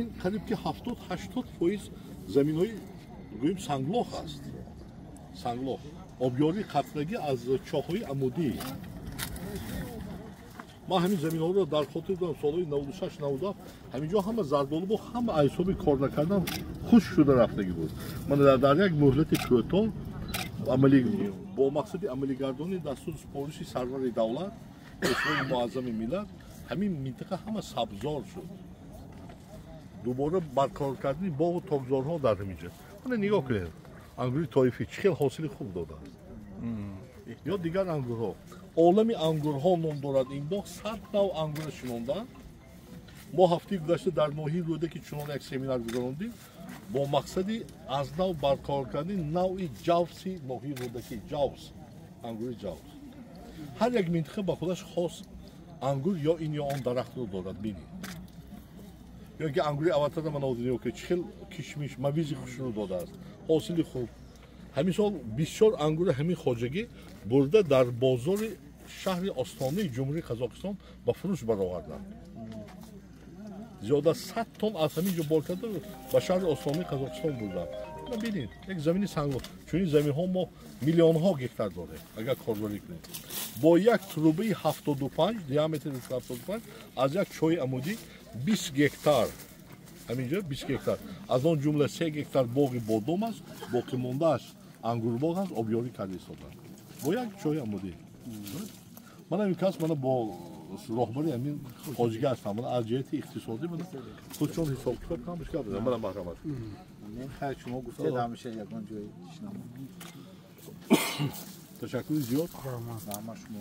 Қариб ки 70-80% заминҳои, гӯем, санглох аст, санглох. Обёрии қатрагӣ аз чоҳҳои амудӣ. Ман ҳамин заминҳоро дар хотир дорам, солҳои 96, 97 ҳамин ҷо ҳама зардолу бо ҳама аз ҳисоби кор накардан хушк шуда рафтагӣ буд. Ман дар як муҳлати кӯтоҳ амалӣ бо мақсади амалигардонии дастуру супориши сарвари давлат, Пешвои муаззами миллат, ҳамин минтақа ҳама сабзор шуд. Дубора барқарор кардани боғу токзорҳо дар ҳамин ҷо. Мана, нигоҳ кунед, ангури Тоифӣ чӣ хел ҳосили хуб додааст ё дигар ангурҳо. Олами ангурҳо ном дорад ин боғ, 100 нав ангура шинонданд. Мо ҳафтаи гузашта дар ноҳияи Рӯдаки чунон як семинар гузарондем бо мақсади аз нав барқарор кардани навъи ҷавси ноҳияи Рӯдакӣ, ҷавс, ангури ҷавс. Ҳар як минтақа ба худаш хос ангур ё ин ё он дарахтро дорад. Бинед, ё ки ангури Аватара ман нигоҳ кунед, чӣ хел кишмиш, мавизи хушрӯ додааст, ҳосили хуб. Ҳамин сол бисёр ангури ҳамин хоҷагӣ бурда дар бозори шаҳри Остонаи Ҷумҳурии Қазоқистон ба фурӯш бароварданд. Зиёда 100 тонн аз ҳамин ҷо бор карда ба шаҳри Остонаи Қазоқистон бурданд. Бинед, як замини санглох. Чунин заминҳо мо миллионҳо гектар дорем, агар корбарӣ кунем. Бо як трубаи 75 диаметри 75 аз як чоҳи амудӣ 20 гектар, ҳамин ҷо 20 гектар, аз он ҷумла 3 гектар боғи бодом аст, боқимондааш ангурбоғ аст, обёрӣ карда истоданд бо як чоҳи амудӣ. Мана ин кас мана бо роҳбари ҳамин хоҷагӣ ҳастам. Мана, аз ҷиҳати иқтисодӣ мана худшон ҳисобкитоб ҳамаш гап. Мана, марҳамат. Хайр, шумо гуфтед, ҳамеша ягон ҷои шинам. Ташаккури зиёд. Раҳмат шумо.